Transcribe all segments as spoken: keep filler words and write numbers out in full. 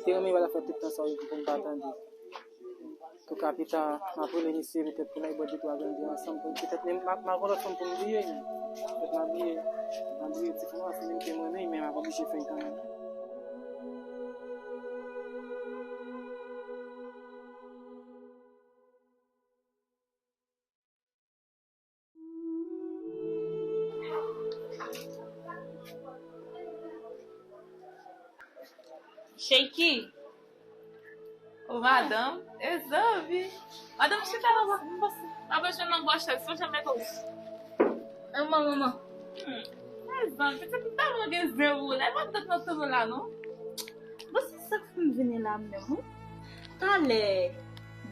Te renmen ba l fè tout tan sa yo pou m pa tande. Antouka, pita, m ap rele misye, petèt pou n al bwè de twa grenn byen ansanm, pou petèt menm m ap, m ap gen lòt fanm pou m bliye, men. Petèt m ap bliye, m ap bliye ti fanm lan, se li m te renmen, men m ap oblije fè l kanmenm. Sheiky. O madanm, e zanmi. Madanm, chita la, m pa, m pa jwenn nan gòch, se janm mete w. Manman, manman. Hmm. E zanmi, pitit m tèlman gen zen pou ou la, e pa dat nan tande w la, non. Bon, se sa k fè m vini la menm, wi. Talè,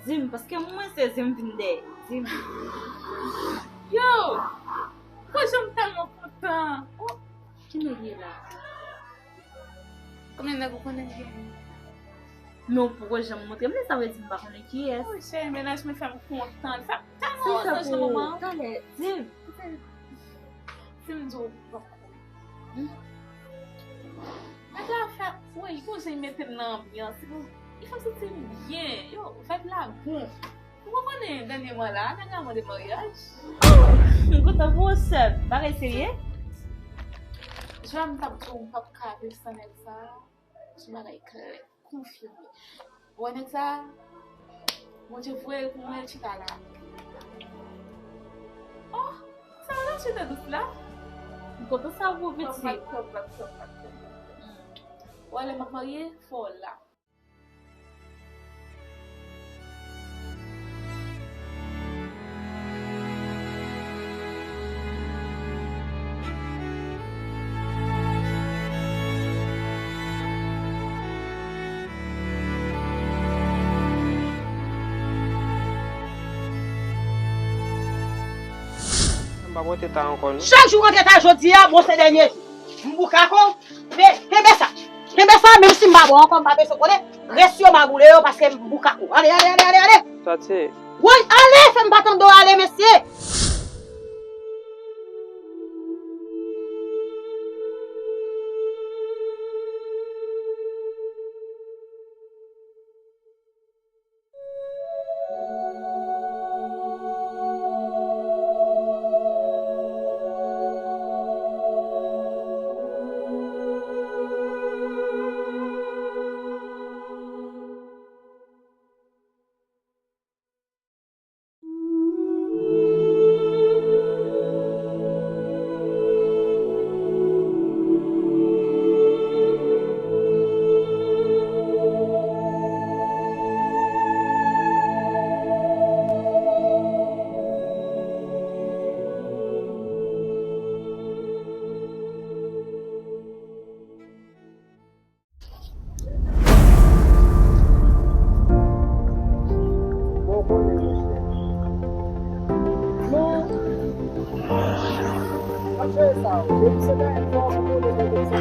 di m, paske mwen sezi m vin dèyè. Di m. Yo! Koze m tèlman kontan. Oh, ki nèg ye la? Konbyen nèg ou konnen gen? Men ou poko janm montre m li, sa vle di m pa konnen kiyès. Wi, cheri, mennaj mwen fè m kontan. Li fè m tèlman wè zanj nan moman an. Talè, di m. Si m di w, ou poko. Hmm? Nèg la fè, woy, gon jan li mete m nan anbyans. Li fè m santi m byen. Yo, vibe la bon. Ou pa konnen dènyèman la, nèg la mande maryaj. Oh! M kontan pou ou, sè m. Bagay serye? Jan m t ap di w, m p ap ka viv san nèg sa. Se yon bagay klè, konfime. Ou wè nèg sa? Bondye voye l pou mwen, l chita la. Oh, sa w ap chita dous la? M kontan sa pou ou, pitit. Ou wè lè m ap marye, fò w la. M pa pote ta ankò, non. Chak jou rantre ta jodi a, bon, se dènye jou. M bouka kò w. Men, kenbe sa. Kenbe sa, menm si m pa ba w ankò, m pa bezwen konnen. Rès yo, m a boule yo, paske m bouka kò w. Ale, ale, ale, ale, ale. Sa se. Woy, ale, fè m pa tande w, ale, mesye. Bon, konnen, monchè. Non. Ap jere sa, wi. Depi se bagay fò, ou konnen bagay sa.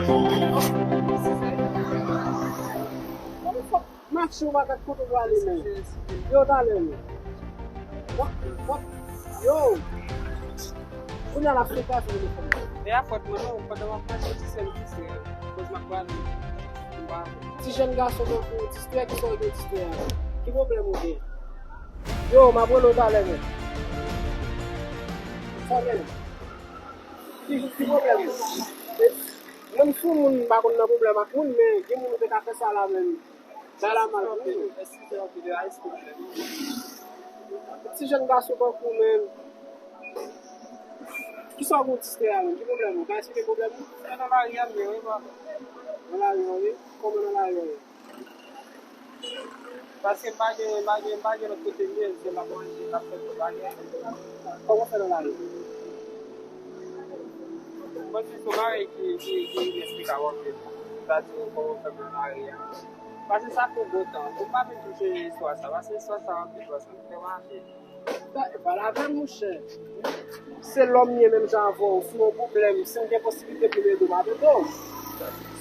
Mwen fòk mache, ou pa kat kote w prale, men. Yo, talè, men. Wap, wap. Yo. Kounye a la sou pa fè telefòn. E a fòt mwen non, pandan w ap mache, ti sè m distrè. Koz m ap prale. M pa. Ti jèn gason tankou w distrè, kisa w gen distrè a? Ki pwoblèm ou gen? Yo, m ap rele w talè, men. Sa w gen? Ki, ki pwoblèm ou? E, mwen m sou moun, m pa konn nan pwoblèm ak moun, men gen moun ou te ka fè sa la, men. Sa la mal anpil. Ti jèn gason tankou w menm. Kisa w gen w distrè a menm? Ki pwoblèm ou? Ka esplike pwoblèm ou? Se nan lari a m ye, wi, papa. Nan lari a, wi? Kòman nan lari a ye? Paske m pa gen, m pa gen, m pa gen lòt kote m ye, se m ap manje, m ap fè tout bagay. Kòman w fè nan lari? Bon, se yon bagay ki, ki, ki inesplikab anpil. Sa di w kòman w fè nan lari a. Paske sa fè bon tan. Ou pa vin touche istwa sa. Paske istwa sa anpil, paske m fè mache. Pale avè m, monchè. Se lòm m ye menm jan avè w. Si w gen yon pwoblèm, si m gen posiblite pou m ede w, m ap ede w.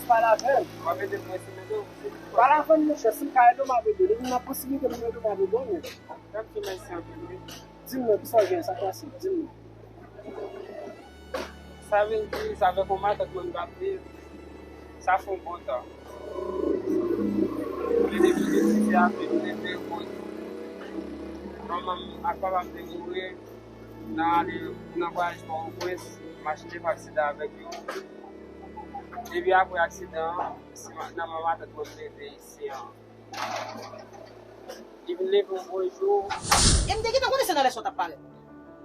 Pale avè m. W ap ede m mwen si m ede w? Pale avè m, monchè. Si m ka ede w, m ap ede w. Depi m nan posiblite pou m ede w, m ap ede w, men. Fè m di mèsi anpil, wi. Di m non, kisa w gen, sa k pase? Di m non. Sa vle di, sa fè yon matant mwen m t ap viv, sa fè yon bon tan. Depi piti, se avè m te fè koz. Manman m ak papa m te mouri nan ale nan vwayaj Pòtoprens, m achte aksida avèk yo. Depi apre aksidan an, se ma- nan men matant mwen m leve isi an. Li vin leve yon bon jou. E m te gentan konnen se nan lè sa w t ap parèt.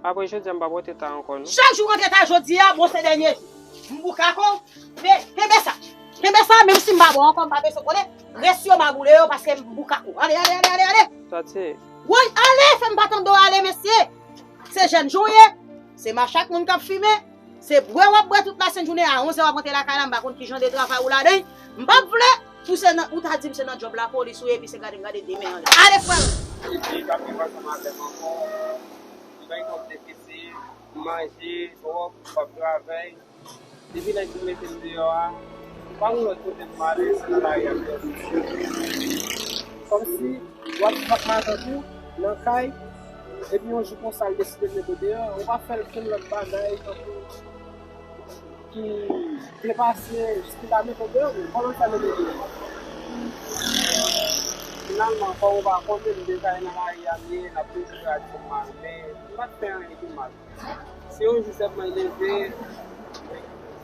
Apre jodi a, m p ap rete ta ankò, non. Chak jou w rantre ta jodi a, bon, se dènye jou. M bouka kò w. Men, kenbe sa. Kenbe sa, menm si m pa ba w ankò, m pa bezwen konnen. Rès yo, m a boule yo, paske m bouka kò w. Ale, ale, ale, ale, ale. Sa se. Woy, ale, fè m pa tande w ale, mesye. Se jèn jan w ye. Se mache ak moun k ap fimen. Se bwè w ap bwè tout lasent jounen, a onz è w ap rantre lakay la, m pa konn ki jan de travay ou ladan. M p ap vle pou se nan, ou ta di m se nan djòb lapolis ou ye, epi se gade m gade de men anlè. Ale, frè m! Epi, l ap viv ansanm avè m ankò. M bay kòb defisit, m manje, dwòg, m p ap travay. Depi nèg yo mete m deyò a, m pa gon lòt kote pou m ale, se nan lari a m dòmi. Kòmsi w ap viv ak matant ou nan kay, epi yon jou konsa l deside mete w deyò, ou pa fè l okenn lòt bagay tankou ki depase jis li ta mete w deyò, men kòman l fè mete w deyò? Finalman, kòm ou pa konte, m deja nan lari a m ye, n ap toujou gade mal, men m pa t fè anyen de mal. Se yon jou sèlman l leve,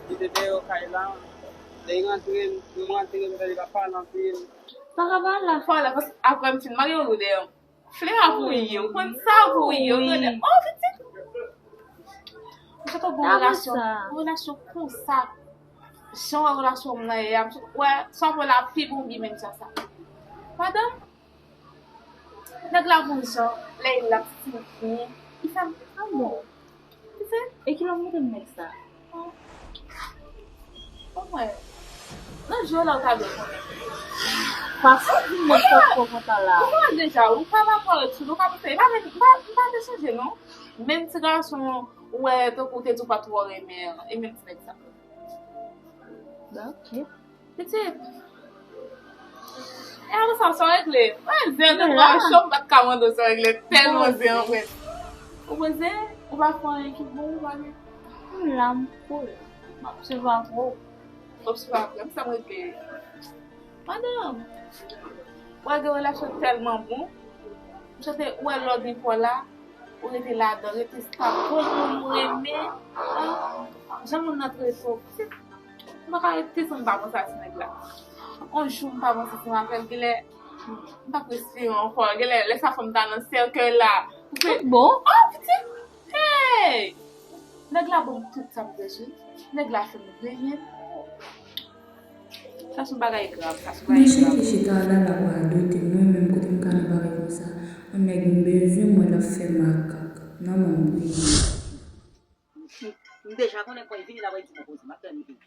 li te dèyè kay la. Lè l rantre, m rantre, m tande l ap pale anpil. Sa ka pale la. Fò la, paske apre m fin mare yon lou dèyè m. Flera pou w ye, ou konn sa pou w ye, ou konnen. Oh, pitit! M sot gon relasyon, gon relasyon konsa. Jan w wè relasyon m nan ye a, m sot wè sa pou la pi bon byen menm jan sa. Madanm, nèg la gon jan, lè l ap siveye, li fè m, ah bon. Ou se? E kilè w montre m nèg sa? Bon, mwen, nan je w la, ou ta dwe konnen. Pase di m nèg sa w kontan la. Ou konnen deja, ou pa pa pale sou li, ou ka panse, e pa menm, m pa, m pa te chanje, non. Menm ti gason, ou wè, tankou w te di w pa twò renmen an, e menm ti nèg sa. Bon, ok. Pitit. E apre sa, sa w regle? Mwen zen an te twò cho, m pa t ka mande w sa w regle, tèlman zen an près. Ou mwen zen, ou pa fè anyen ki bon, ou pa gen. M la, m koul. M ap swiv apre w. W ap swiv apre m, sa m regle? Madanm, w wè gen relasyon tèlman bon. M sot wè lòd li fò la. Ou rete ladan, rete stab. Bon moun ou renmen, ah, jan moun nan trete w. M pa ka rete san m pa panse a ti nèg la. On jou m pa panse ansanm avè l, genlè m p ap respire ankò. Genlè, lè sa fè m ta nan sèkèy la. Tout bon? Oh, pitit! Hey! Nèg la ban m tout sa m bezwen. Nèg la fè m renmen. Sa se yon bagay grav, sa se yon bagay grav. Mesye ki chita la, l ap radote mwen menm kote m ka nan bagay konsa. Yon nèg m bezwen, mwen l ap fè makak. Nan men m priye. M deja konnen kòy vini, l ap di m poze, m ap tann li vini.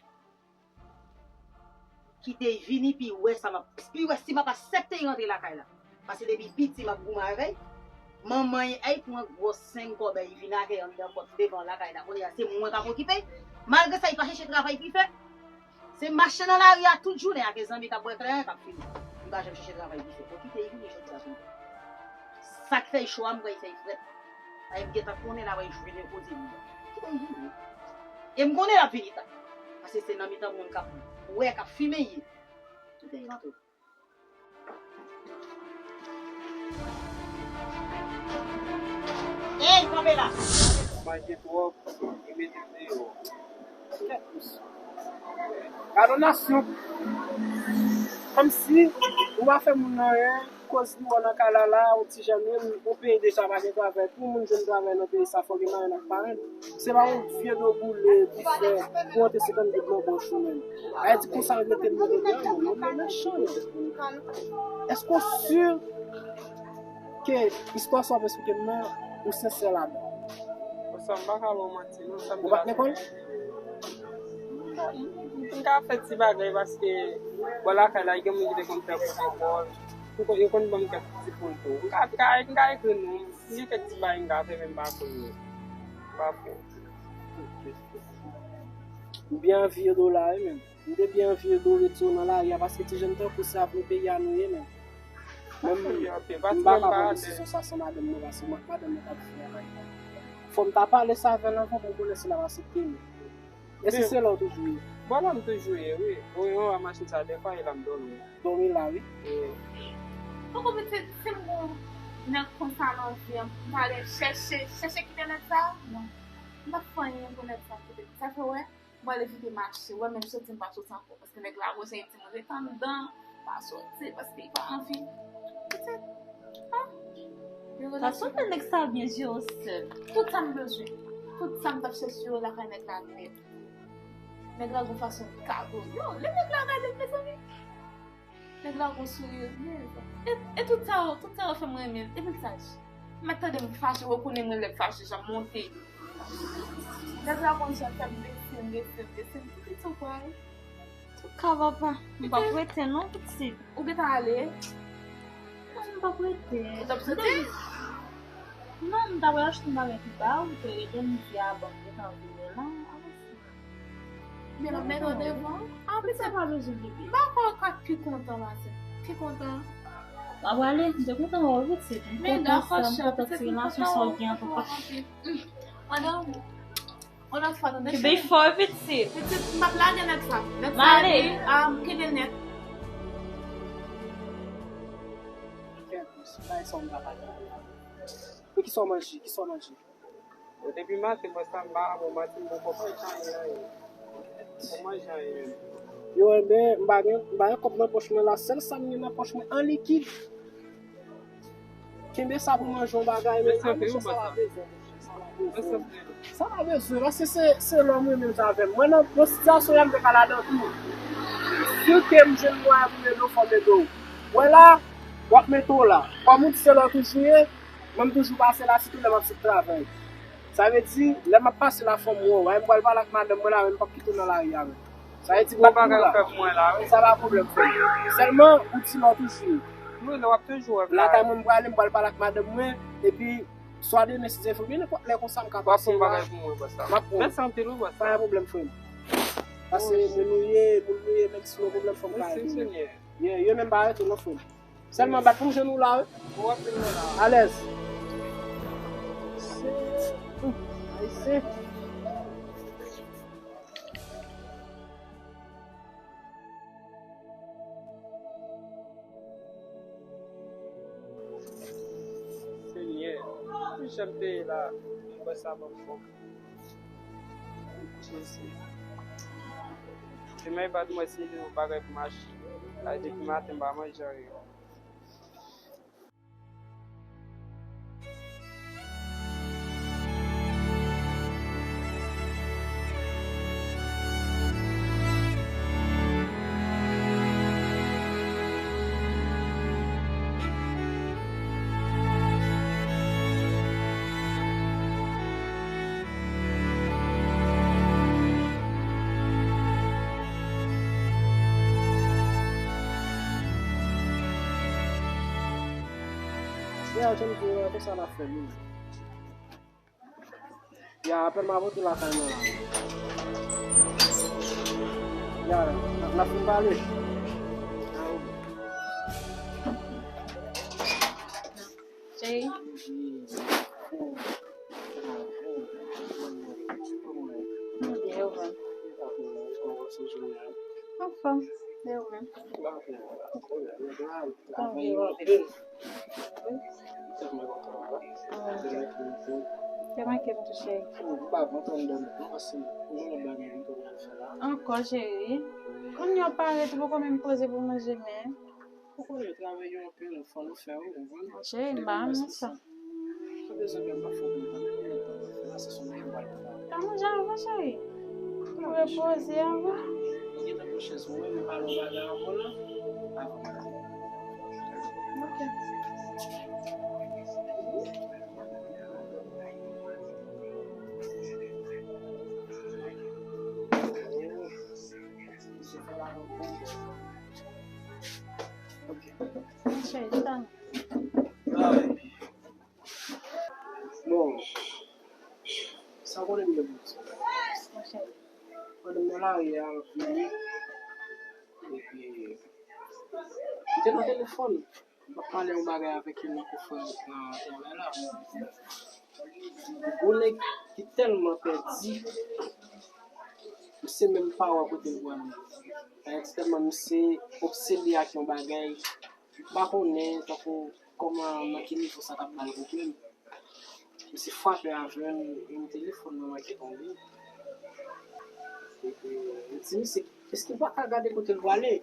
Kite l vini, pi wè sa m ap, pi wè si m ap aksepte l rantre lakay la. Paske depi piti m ap goumen avè l. Manman l, ay, pran gwo senk kòb, ay, vin atè anndan pòt devan lakay la. Kounye a, se mwen k ap okipe l. Malgre sa, li pa chèche travay pou l fè. Se mache nan lari a tout jounen ak zanmi k ap bwè kleren k ap fini. Li pa janm chèche travay pou l fè. Bon, kite l vini jodi a pou m wè. Sa k fè l cho a, m kwè l fè l frèt. Ay, m gentan konnen l ap jwenn kote li. Kite l vini. E m konnen l ap vini ta. Paske se nan mitan moun k ap bwè, k ap fimen l ye. Kite l rantre. Ey, kanpe la! Manje twòp, li mete m deyò. Kèt, mesye. Gade yon nasyon. Kòmsi ou pa fè moun anyen, koz li wè nan kay la la, yon ti jèn menm, yon peyi deja pa gen travay. Pou moun jwenn travay nan peyi sa, fò gen marenn ak parenn. Se pa yon vye do boule pou fè, pou rantre senkant goud nan pòch ou menm. Sa vle di konsa yo mete m nan dòmi an, non, non, non, mechan yo. Èske w si ke istwa sa w ap esplike m nan, ou sensè ladan? Bon, sa m pa ka ba w manti, non, sa m te... Ou pa t lekòl? M ka fè ti bagay paske bò lakay la, gen moun ki te konn fè kout lekòl. Yo konn, yo konn ban m kèk ti poul tou. M ka, m ka, m ka ekri non. Gen kèk ti bagay m ka fè, men m pa konn yo. M pa fè. Ou byen anvi yo do la, wi, men. M te byen anvi yo do retire w nan lari a, paske ti jèn tankou sa, pou peyi a nou ye, men. Menm m pa ka pran desizyon sa san madanm mwen, paske mwen ak madanm mwen t ap fè bagay. Fò m ta pale sa avè l anvan pou m konnen si l ap aksepte m. E si se la w toujou ye? Vwala, m toujou ye, wi. Ou, ou wè machin sa, dèfwa, e la m dòmi. Dòmi la, wi. Wi. Poko pitit, si m gon nèg konsa nan vi an, m pale chèche, chèche kite nèg sa. Non. M p ap fè anyen pou nèg sa kite. Sa fè wè, m pral evite mache. Wè, menm soti, m pa soti ankò. Paske nèg la gon jan di m ret anndan, pa soti, paske li pa anvi. Pitit, ah. Yo Ta relase. Sonde nèg sa byen jere w sèl. Tout sa m bezwen, tout sa m t ap chèche yo lakay nèg la nèt. Nèg la gon fason li kago. Yo, lè nèg la gade m, mezanmi. Nèg la gon souri byen. E, e tout sa yo, tout sa yo fè m renmen l. Epi l saj. M mèt tande m fache, w konnen mwen lè m fache, jan m monte. Nèg la gon jan fè m bese m, bese m, bese m. Pitit, ou kwè? Ka papa, m p ap rete non pitit. Ou gentan ale? Non, m p ap rete. Ou t ap soti? Non, m ta pral achte yon bagay pou ba ou, te rete m di a bon, m gentan vini la. Men m ap mennen w devan. Anplis, sa pa bezwen bebe. M pa kwè w ka pi kontan pase m. Pi kontan. M ap prale, m te kontan wè w pitit. M kontan sa, m kontan ti relasyon sa w gen an papa. Yon lòt fwa, tande cheri. Kenbe fò wi pitit. Pitit, m p ap lage nèg sa. Nèg sa di, um, kenbe l nèt. Pou kisa w manje? Kisa w manje? Bon, depi maten, mwen sa m pa bon, maten m poko manje anyen, anyen. Poko manje anyen. Yo, enben, m pa gen, m pa gen kòb nan pòch mwen la. Sèl sa m gen nan pòch mwen an likid. Kenbe sa pou manje yon bagay, men sa, monchè, sa pa bezwen, monchè, sa pa bezwen. Sa pa bezwen, paske se, se lè w renmen m avè m. Mwen, nan, nan sitiyasyon sa, m te ka ladan tou. Si ke m jwenn mwayen pou m ede w, fò m ede w. Wè la, w ap mete w la. Kòm ou di se lè w toujou ye, mwen, m toujou pase la, sitou lè m ap sot travay. Sa vle di, lè m ap pase la, fò m wè w. Wè, m pral pale ak madanm mwen la, men m p ap kite w nan lari a, men. Sa vle di, m p ap tou la. Sa pa pwoblèm, frè m. Sèlman, ou di lè w toujou ye. Wi, lè w ap toujou wè m la. Lakay mwen, m prale, m pral pale ak madanm mwen, epi swa demen, si Dye vle, oubyen nenpòt lè konsa, m ka pase la. W ap fè yon bagay pou mwen, bòs la. M ap pran w. Mèsi anpil, wi, bòs la. Pa pwoblèm, frè m. Pa se moun nou ye, moun nou ye, menm si nou gen pwoblèm, fò m ka ede nou. Mèsi, Senyè. Ye, ye, menm pa rete non, frè m. Sèlman bat pou jenou w la, wi. Ou ap vin la. Alèz. Ayisyen. Senyè, kijan m te ye la, m kwè sa ban m fòs. Jezi. Demen pa di mwen si yon bagay pou mache. Ay, depi maten m pa manje anyen. Ya, jan m di w, e konsa n ap fè l, wi. Ya, apèl m ap pote lakay mwen la. Ya, n ap fin pale. Cheri. Mwen byen, ou menm? Anfòm, e ou menm? Anvi anpil. Te manke m tou, cheri. Ankò, cheri. Kounye a w pare tou, poko menm poze pou manje, men. Ou konnen travay yo anpil, fò nou fè, wi, ou konprann? Cheri, m pa renmen sa. Pa bezwen pè, m pa fè w kontan, men mwen menm, m ap fè la, se sou mwen m pral pran. Ka manje avan, cheri. Pou repoze avan. Mwen gentan pran chèz mwen, men m pale yon bagay ankò la. Avan. Ok. Ok. Cheri, tann. Bon, sa w konnen m gen pou di. Pandan m nan lari a, m ap vini. Epi, m te nan telefòn. M ap pale yon bagay avèk youn nan konfrè nan travay la. Gon nèg ki tèlman pèdi. Misye menm pa wè kote l pwale. Ekstrèmman, misye obsede ak yon bagay. M pa konnen tankou kòman, nan ki nivo sa t ap ba l pwoblèm. Misye frape avè m, e telefòn nan manke tonbe. Epi, m di misye, èske l pa ka gade kote l pwale?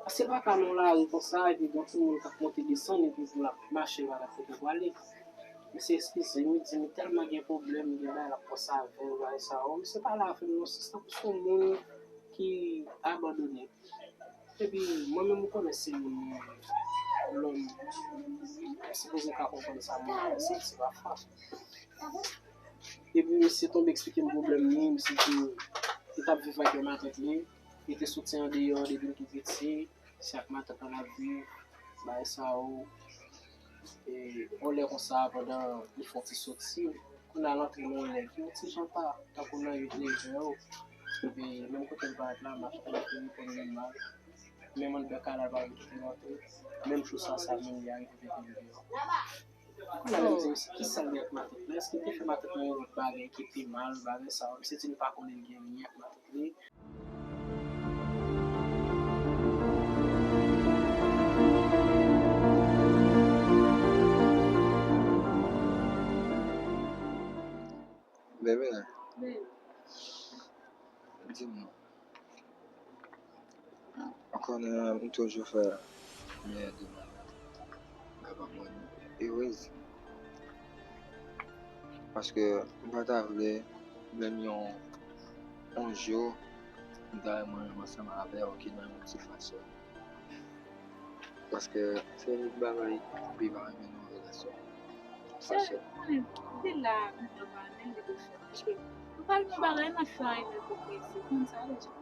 Paske l pa ka nan lari konsa, epi gen tout moun k ap monte desann, epi pou l ap mache, l pa ka kote l pwale. Misye eskize m, li di m tèlman gen pwoblèm, gen bagay l ap panse avè l, bagay sa yo. Misye pale avè m nan sans tankou se yon moun ki abandone. Epi, mwen menm, ou konnen se moun, lòm, m sipoze ka konprann sa moun nan santi pafwa. Epi, misye tonbe eksplike m pwoblèm li, misye di li t ap viv ak yon matant li, li te soti andeyò depi l tou piti, se ak matant lan l ap viv, bagay sa yo. E, yon lè konsa, pandan li fè yon ti soti, kounye a l antre nan yon lè ki yon ti jan ta, tankou nan uit, nèf zè yo. Epi, menm kote l parèt la, matant lan te reponn li mal. Menm anndan kay la, l pa vle kite l antre. Menm jou sa, sa menm li arive mete l deyò. Kounye a, m di misye, kisa l gen ak matant lan? Èske l te fè matant lan yon lòt bagay ki pi mal, bagay sa yo? Misye di li pa konnen l gen anyen ak matant li. Bebe, di m non. Ou konnen, m toujou fè meyè demann. Mwen pa mwen erez. Paske m pa ta vle menm yon, yon jou m ta renmen ansanm avè w ki nan yon ti fason. Paske se yon bagay m pi pa renmen nan yon relasyon. Sa sèl. Cheri, konnen, de la, m pa renmen li de fè. Paske m pa renmen bagay nan fè anyen nan ipokrizi. Konn sa deja.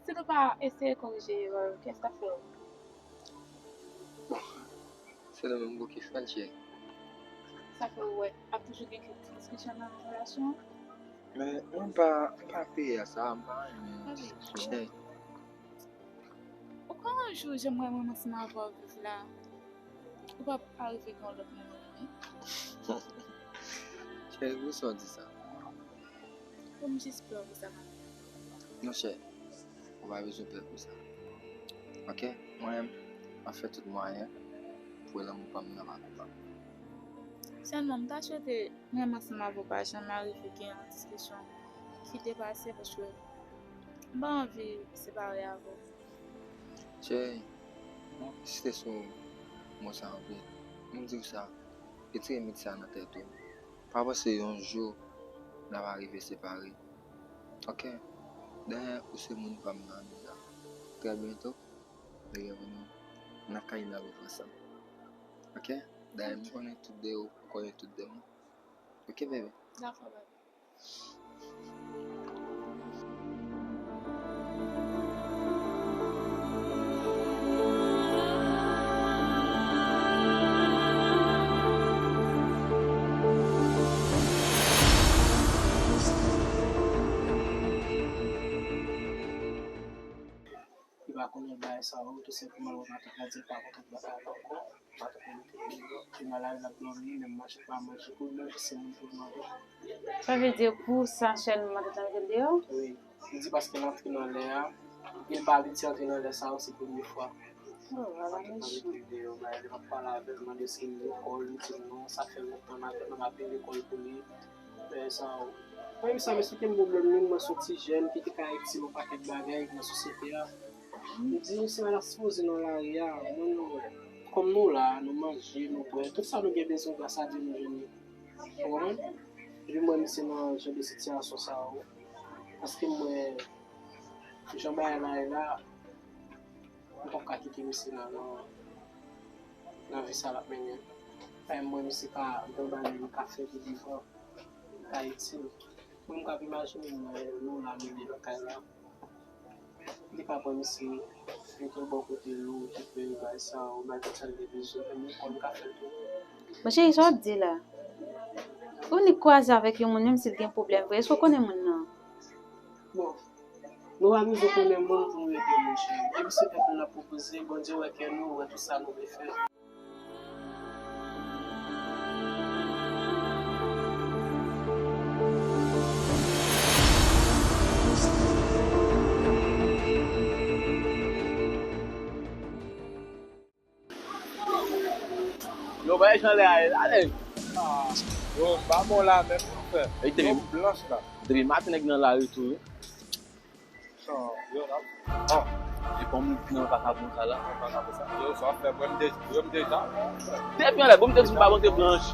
Si nou pa eseye korije erè yo, kiyès k ap fè yo? Bon, se nou menm pou ki fè l, cheri. Sa fè w wè ap toujou gen kèk ti diskisyon nan relasyon an? Men mwen pa, m pa peye a sa, m pa renmen diskisyon. Ou kwè yon jou jan mwen, mwen ansanm avè w viv la, ou p ap arive gen yon lòt moun ou renmen? Cheri, poukisa w di sa? Bon, m jis pè pou sa, mwen. Non, cheri, ou pa bezwen pè pou sa. Oke? Mwen, m ap fè tout mwayen pou lanmou pa m nan pa koupab. Sèlman, m ta swete mwen menm ansanm avè w pa janm arive gen yon diskisyon ki depase, paske m pa anvi separe avè w. Cheri, mwen ensiste sou mo sa anpil. M di w sa, retire mit sa nan tèt ou. Pa panse yon jou n ap arive separe. Oke? Dayè, ou se moun pa m nan anyen la. Trè byento, nou gen pou nou nan kay n ap viv ansanm. Oke? Dayè, m konnen tout de ou, ou konnen tout de mwen. Oke, bebe? Dakò, bebe. Li pa konnen bagay sa yo, tou senpleman, l wè matant la di l pa kontan pou l pa ka ale ankò. Matant la mete l deyò, li nan lari, l ap dòmi, menm manje, l pa manje, pou l manje, se moun pou l mande. Sa vle di pou sa sèlman matant la mete l deyò? Wi. Li di paske l antre nan lè a, e l pa abitye antre nan lè sa yo, se premye fwa. Oh, ala mechan. Matant la mete l deyò, bagay, li p ap pale avè l, mande si l lekòl, li di non, sa fè lontan, matant la pa peye lekòl pou li. Bagay sa yo. Mwen menm sa, m eksplike m pwoblèm li, mwen se yon ti jèn ki te ka itil yon pakèt bagay nan sosyete a. M di, misye pa ta sipoze nan lari a, mwen nou wè. Kòm nou la, nou manje, nou bwè, tout sa nou gen bezwen gras a Dye nou jwenn li. Ou konprann? Epi m wè misye nan jan de sitiyasyon sa yo. Paske m wè jan bagay la ye la, m p ap ka kite misye la nan, nan vi sa l ap mennen. Paske m wè misye ka gen yon bagay li ka fè pou devan, li ka itil. Mwen m k ap imajine m wè nou la, nou de nan kay la. Li ka pran misye, mete l bò kote l, okipe l, bay sa, ou bay tout sa l gen bezwen, menm lekòl li ka fè l tou. Monchè, sa w ap di la? Ou vin kwaze avèk yon moun, menm si l gen pwoblèm vre, èske w konnen moun nan? Bon, nou pa bezwen konnen moun pou nou ede moun, cheri. Depi se èd nou n ap pwopoze, Bondye wè kè nou, wè tout sa nou vle fè. Yo, bay jan lè a ye la, nèg. Yo, ba bon la menm, frè. Ey, te Yo, blanch la. Depi maten nèg nan lari tou, wi. Chan, yo, la. Oh, E bon moun nan pa ka bon sa la. Yo, sa fè mwen, m deja, yo, m deja. Depi anlè, bon, m te di m pa monte blanch.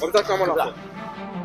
Kòm sa, kòman la fè?